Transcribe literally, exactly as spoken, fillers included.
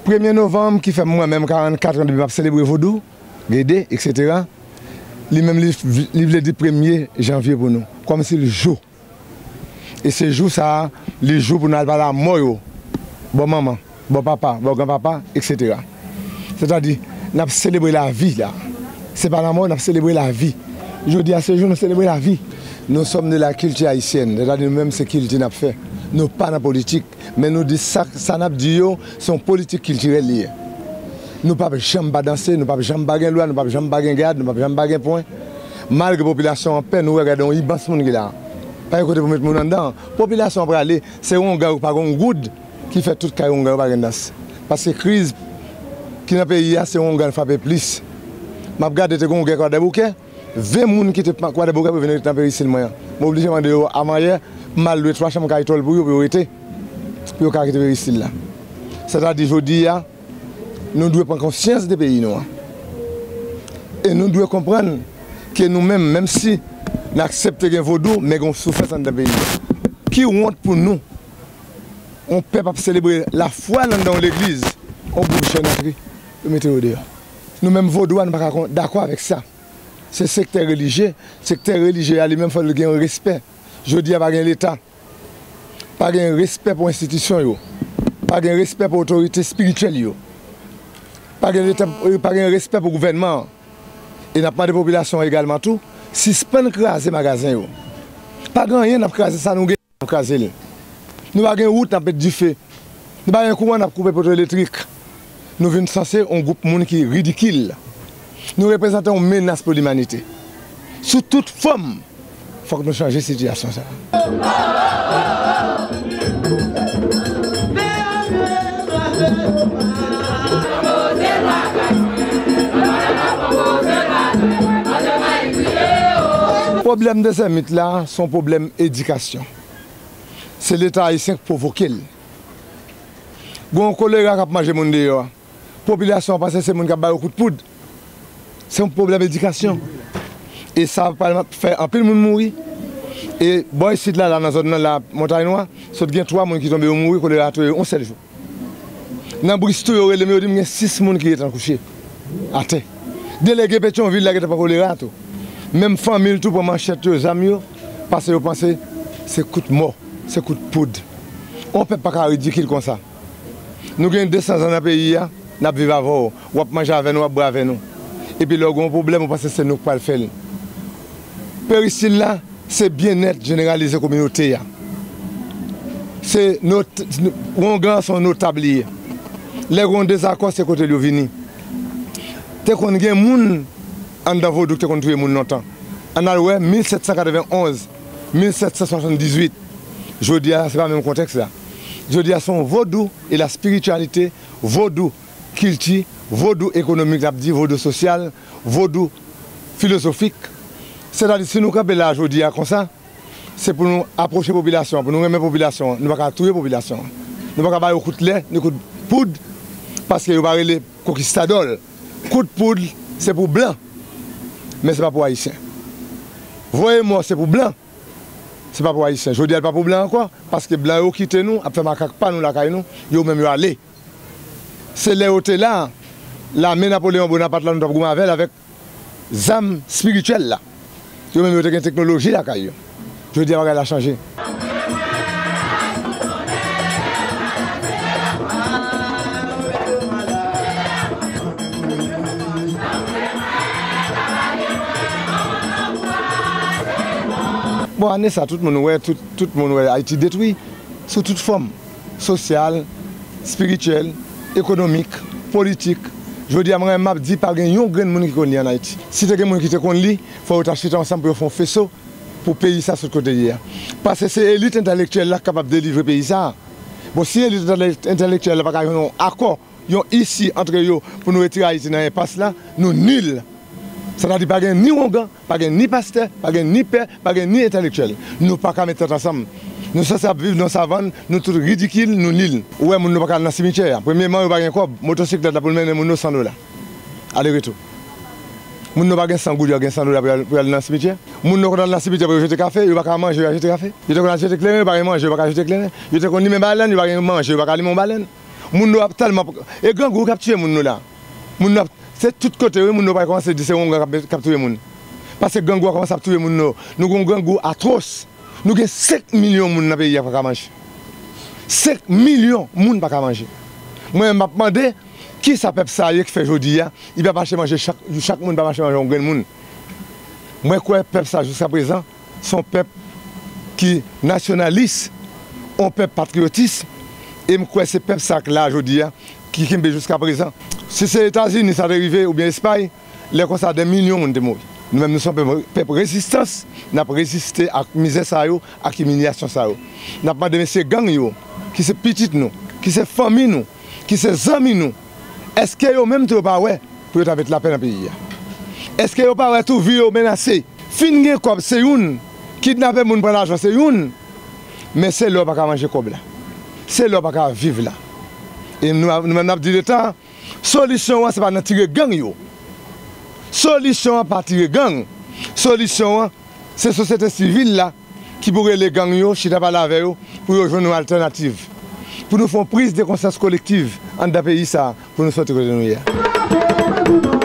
Premye novanm ki fè mwen menm karannkat an depi m ap selebre vodou, gede, eksetera. Li menm li, li vle di premye janvye pou nou, kòmsi l jou. E se jou sa a, li jou pou n al pale a mò yo, bò manman, bò papa, bò granpapa, eksetera. Sètadi, n ap selebre lavi la. Se pa lanmò, n ap selebre lavi. Jodi a, se jou nou selebre lavi. Nous sommes de la culture haïtienne, sètadi nou menm se kilti n ap fè. Nou pa nan politik, men nou di sa, sa n ap di yo, se yon politik kiltirèl li ye. Nou p ap janm pa danse, nou p ap janm pa gen lwa, nou p ap janm pa gen gad, nou p ap janm pa gen pwen. Malgre popilasyon an pè, nou wè gade yon imans moun ki la. Pa gen kote pou met moun anndan. Popilasyon an prale, se wonga yo pa gen yon goud ki fè tout kay wonga yo pa gen dans. Paske kriz ki nan peyi a, se wonga n frape plis. M ap gade te gen yon gè Kwadèboukè, ven moun kite Kwadèboukè pou vin ret nan perisil mwen an. M oblije mande yo avanyè, m al lwe twa chanm kay tòl pou yo, pou yo rete, pou yo ka kite perisil la. Sètadi jodi a, nou dwe pran konsyans de peyi nou an. E nou dwe konprann ke nou menm, menm si n aksepte gen vodou, men gen yon soufrans anndan peyi nou. Ki wont pou nou, yon pèp ap selebre lafwa l anndan yon legliz, yon gwoup jèn antre, yo mete yo deyò. Nou menm vodou a, nou pa ka kon-, dakò avèk sa. Se sektè relijye, sektè relijye a li menm fò l gen yon respè. Jodi a pa gen Leta. Pa gen respè pou enstitisyon yo. Pa gen respè pou otorite espirityèl yo. Pa gen Leta, pa gen respè pou gouvènman an. E n ap mande popilasyon an egalman tou, sispann kraze magazen yo. Pa gen anyen n ap kraze, sa nou gen n ap kraze l. Nou pa gen wout, n ap met dife. Nou pa gen kouran, n ap koupe poto elektrik. Nou vin sanse yon gwoup moun ki ridikil. Nou reprezante yon menas pou limanite. Sou tout fòm, fòk nou chanje sitiyasyon sa a. Pwoblèm de Sèmit la, se yon pwoblèm edikasyon. Se Leta ayisyen k pwovoke l. Gen yon kolera k ap manje moun deyò a. Popilasyon an panse se moun k ap ba yo kout poud. Se yon pwoblèm edikasyon. E sa pral fè anpil moun mouri. E bò isit la, la nan zòn nan la, Montay Nwa, sot gen twa moun ki tonbe yo mouri, kolera touye yo yon sèl jou. Nan Bris tou, yo rele m, yo di m gen sis moun ki gentan kouche atè. Delege Petyonvil la gentan pran kolera tou. Menm fanmi l tou pran manchèt yo, zam yo, paske yo panse se kout mò, se kout poud. Yon pèp pa ka ridikil konsa. Nou gen de san zan nan peyi a, n ap viv avè w, w ap manje avè nou, w ap bwè avè nou. Epi lè w gen yon pwoblèm, ou panse se nou k pral fè l. Perisil la, se byennèt jeneralize kominote a. Se not-, wongan an se yon notab li ye. Lè gen yon dezakò, se kote l yo vini. Te konn gen moun anndan vodou ki te konn touye moun lontan. Ann al wè mil sèt san katrevenn onz, mil sèt san swasanndizuit. Jodi a, se pa menm kontèks la. Jodi a, se yon vodou e la spirityalite, vodou kilti, vodou ekonomik, n ap di vodou sosyal, vodou filozofik. Sètadi, si nou kanpe la jodi a konsa, se pou nou apwoche popilasyon an, pou nou renmen popilasyon an. Nou pa ka touye popilasyon an. Nou pa ka ba yo kout lè, ni kout poud, paske yo pa rele konkistadò. Kout poud, se pou blan, men se pa pou ayisyen. Voye mò, se pou blan, se pa pou ayisyen. Jodi a, l pa pou blan ankò, paske blan yo kite nou, ap fè makak pa nou lakay nou, yo menm yo ale. Se lè yo te la, lame Napoleyon Bonapat la, nou t ap goumen avè l avèk zam espirityèl la. Yo menm yo te gen teknoloji lakay yo. Jodi a, bagay la chanje. Bon, ane sa, tout moun wè, tout, tout moun wè Ayiti detwi sou tout fòm, sosyal, espirityèl, ekonomik, politik. Jodi a, mwen menm m ap di, pa gen yon grenn moun ki konn li ann Ayiti. Si te gen moun ki te konn li, fò yo ta chita ansanm pou yo fè yon feso pou peyi sa sot kote l ye a. Paske se elit entèlektyèl la k kapab delivre peyi sa. Bon, si elit entèlek-, entèlektyèl la pa ka jwenn yon akò, yon isi antre yo pou nou retire Ayiti nan enpas la, nou nil. Sètadi pa gen ni wongan, pa gen ni pastè, pa gen ni pè, pa gen ni entèlektyèl. Nou pa ka met tèt ansanm. Nou sanse ap viv nan savann, nou tout ridikil, nou nil. Ou wè moun nou pa ka al nan simityè a. Premyèman, yo pa gen kòb. Motosiklèt la pou l mennen moun nou san dola. Ale retou. Moun nou pa gen san goud, yo gen san dola pou y al, pou y al nan simityè. Moun nou konn al nan simityè pou yo jete kafe, yo pa ka manje, yo pa jete kafe. Yo te konn al jete kleren, yo pa gen manje, yo pa ka jete kleren. Yo te konn limen balèn, yo pa gen manje, yo pa ka limen yon balèn. Moun nou ap tèlman, e grangou k ap tiye moun nou la. Moun nou ap, se tout kote, wi, moun nou pa kòmanse di se ongan k ap, k ap touye moun. Paske grangou a kòmanse ap touye moun nou. Nou gon grangou atwòs. Nou gen senk milyon moun nan peyi a pa ka manje. Senk milyon moun pa ka manje. Mwen menm m ap mande, kisa pèp sa ye ki fè jodi a, li p ap mache manje chak, chak moun pa mache manje yon grenn moun. Mwen kwè pèp sa jiska prezan, se yon pèp ki nasyonalis, yon pèp patriyotis, e m kwè se pèp sa k la jodi a, ki kenbe jiska prezan. Si se Etazini sa te rive, oubyen Espay, lè konsa, dè milyon moun te mouri. Nou menm, nou se yon pèp, pèp rezistans, n ap reziste ak mizè sa yo, ak imilyasyon sa yo. N ap mande mesye gang yo, ki se pitit nou, ki se fanmi nou, ki se zanmi nou, èske yo menm tou yo pa wè pou yo ta met lapè nan peyi a? Èske yo pa wè tou vi yo menase? Fin gen kòb se youn, kidnape moun pran lajan se youn, men se lè w pa ka manje kòb la. Se lè w pa ka viv la. E nou, nou menm n ap di leta, solisyon an se pa nan tire gang yo. Solisyon an pa tire gang. Solisyon an se sosyete sivil la ki pou rele gang yo, chita pale avè yo, pou yo jwenn yon altènativ. Pou nou fè yon priz de konsyans kolektiv anndan peyi sa a, pou nou soti kote nou ye a.